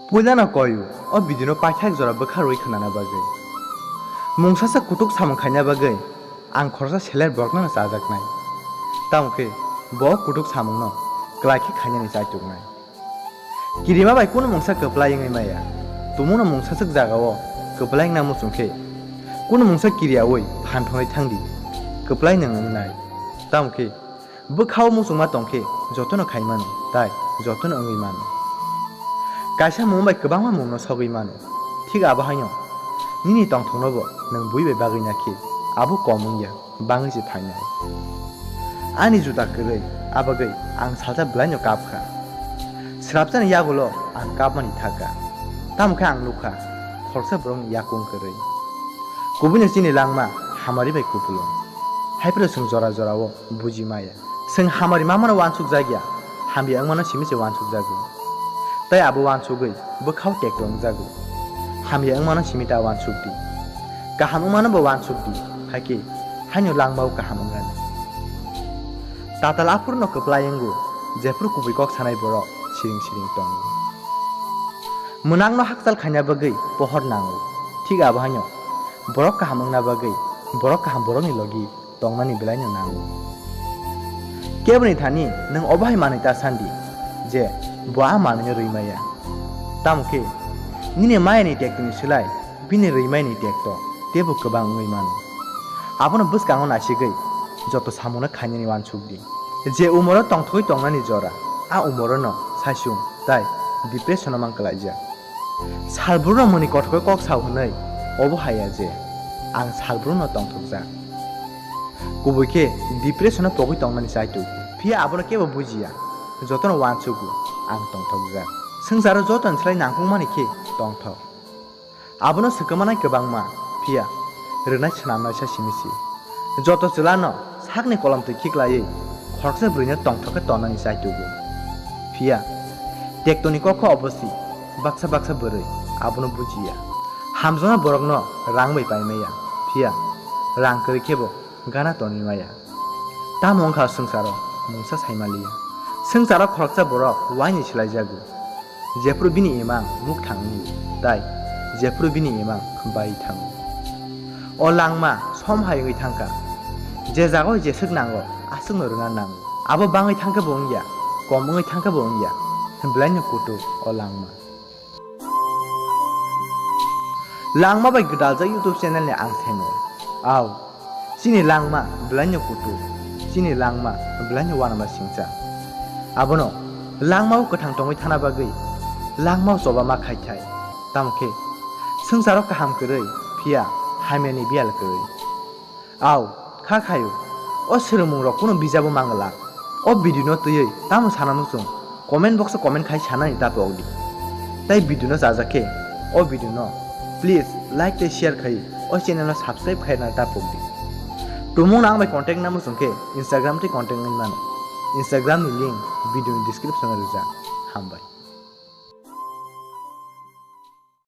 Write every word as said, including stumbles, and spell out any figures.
Puilano koyu, o video no paithak jora bwkha rwi khwnana bagwi. Mungsa sak kutuk samung khaina bagwi ang khoroksa seler borokno chajaknai. Tamo khe bo kutuk samungno kwlai khe khainani chaituknai. Kirima bai kunu mungsa kwplai wngwi maya. Tumungno mungsaswk jagao kwplai wngna muchung khe kunu mungsa kiriyaui phan thangwi thangdi. Kwplai nwng wngnai. Tamo khe bwkhao muchungma tongkhe jotono khaimano, tai jotono wngwi mano. Kaisa mung bai kwbangma mungno sogwi mano. Thik abo haino nini tongthoknobo nwng bui bai bagwi nakhe abo kom wngya, bangwi se phainai. Ani juda kwrwi, abagwi ang salsa bwlaino kapkha. Swrapsani yagulo ang kapmani thakha. Tamo khe ang nukha khoroksa borokni yakung kwrwi. Kubuino chini langma hamari bai kupulung. Haiphuru chwng jora jorao buji maya. Chwng hamari mamano uansukjakya, hamya wngmano simi se uansukjago. Tai abo uansugwi bwkhao tekto wngjago. Hamya wngmano simi ta uansukdi. Kaham wngmano bo uansukdi, hakhe haino langmao kaham wngnani. Tatal aphurno kwplai wngo, jephuru kubui kok sanai borok siring siring tongo. Mwnakno hakchal khaina bagwi pohor nango, thik abo haino borok kaham wngna bagwi borok kaham borokni logi tongnani belaino nango. Keboni thani nwng obo hai manwi ta sandi je bo a manwino rwi maya. Tamo khe nini mayani tektoni slai bini rwi mayani tekto teibo kwbang wngwi mano. Abono bwskango naisigwi joto samungno khainani uansukdi. Je umoro tongthogwi tongnani jora, a umorono saichung tai depression-o man kwlaijak. Salbruno mwnwi kothogwi kok sao hwnwi obo haiya je ang salbruno tongthokjak. Kubui khe depression-o pogwi tongmani chaituk. Phiya abono kebo bujiya. Jotono uansugo ang tongthokjak. Swngcharo jotoni slai nangkukmani khe tongthok. Abono swkangmanai kwbangma, phiya rwnai swnamnaisa simi si. Joto chwlano sakni kolomtwi khiklaiwi khoroksa bwrwino tongthok khe tonani chaitugo. Phiya tektoni kokho obosi baksa baksa bwrwi abono bujiya. Hamjakma borokno rang bai paimaya, phiya rang kwrwi khebo gana tonwi maya. Tamo wngkha swngcharo mungsa saimaliya. Swngcharo khoroksa borok uaini swlaijago. Jephuru bini imang mukthang wngo, tai jephuru bini imang bai thango. O langma som hai wngwi thangkha. Je jagao jeswk nango, aswkno rwna nango. Abo bangwi thangkhe bo wngya, kom wngwi thangkhe bo wngya. Belaino kutuk o langma. Langma bai gwdaljak YouTube channel ni ang semo. Au, chini langma belaino kutu, chini langma belaino uanama singcha. Abono langmao kwthang tongwi thana bagwi langmao choba ma khai thai. Tamo khe swngcharo kaham kwrwi, phiya hamyani biyal kwrwi. Au, kha khaio. O swrwngmungrok kunu bijabo manglak. O video no twiwi tamo sana muchung? Comment box o comment khai sanani ta pokdi. Tai video no chajak khe o video no please like tei share khai o channel no subscribe khai rwna ta pokdi. Tumung nang bai contact na muchung khe Instagram tei contact wngwi mano. Instagram ni link video ni description o rijak. Hambai.